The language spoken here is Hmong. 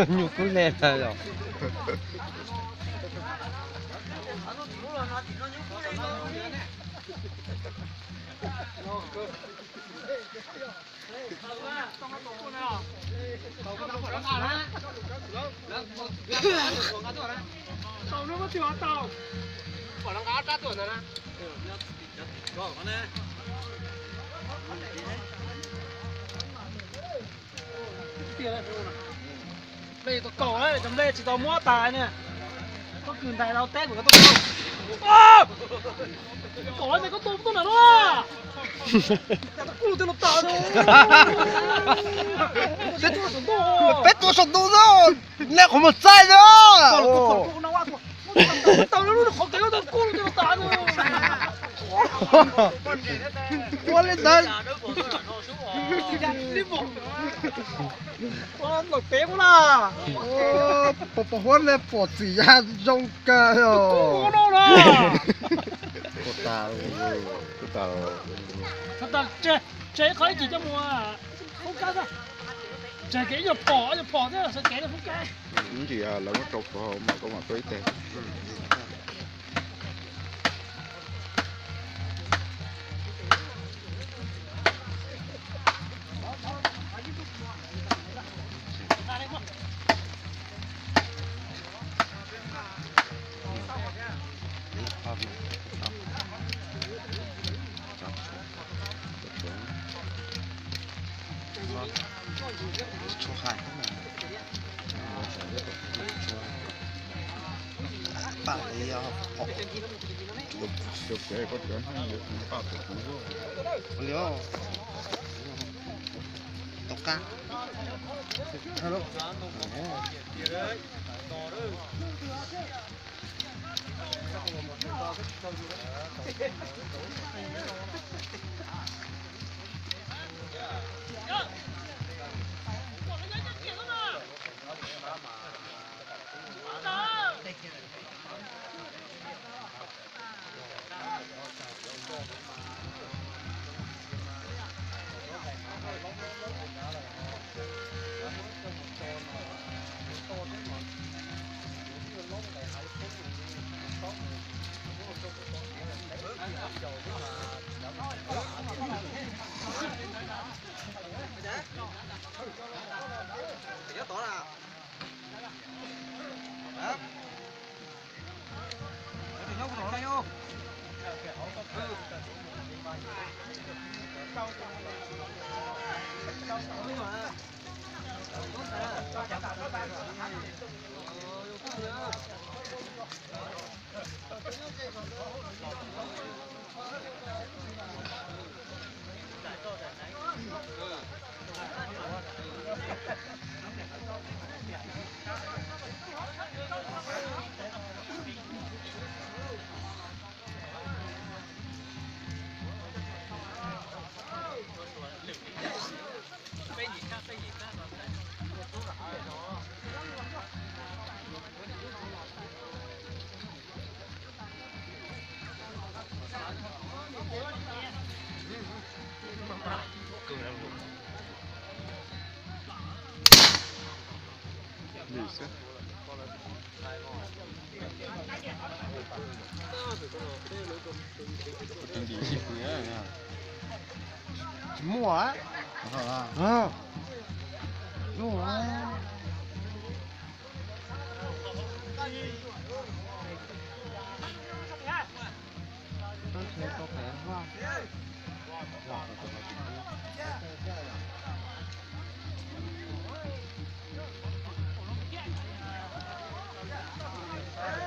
Nyuj kub hle ntag los. Nplej tau kaum, cov nplej tsis tau muab tas ne. Koj kws ntais tau teb kuv tau kaum. Kaum lawm ne, koj tua tuaj nram no. Kuj tej los tas no. Peb tua saum ntuj no, nej qhov muag txaij na. Tau lub qhov kev tau kuj tej los tas no. Ua li ntawd. Lawm peb ua na. Pos pos huab ne, pom txim ya zoo kawg os. Kuj tas, kuj tas. Tseg ib qho ib chim coj mus khaub kab, tseg kev ib nyuag pom, ib nyuag pom thiab sawv kev khaub kab. Ib ntsis lawv muab rau puag hauv mas koj mam tua ib teg. Tau kab. Tsis muaj. Muaj.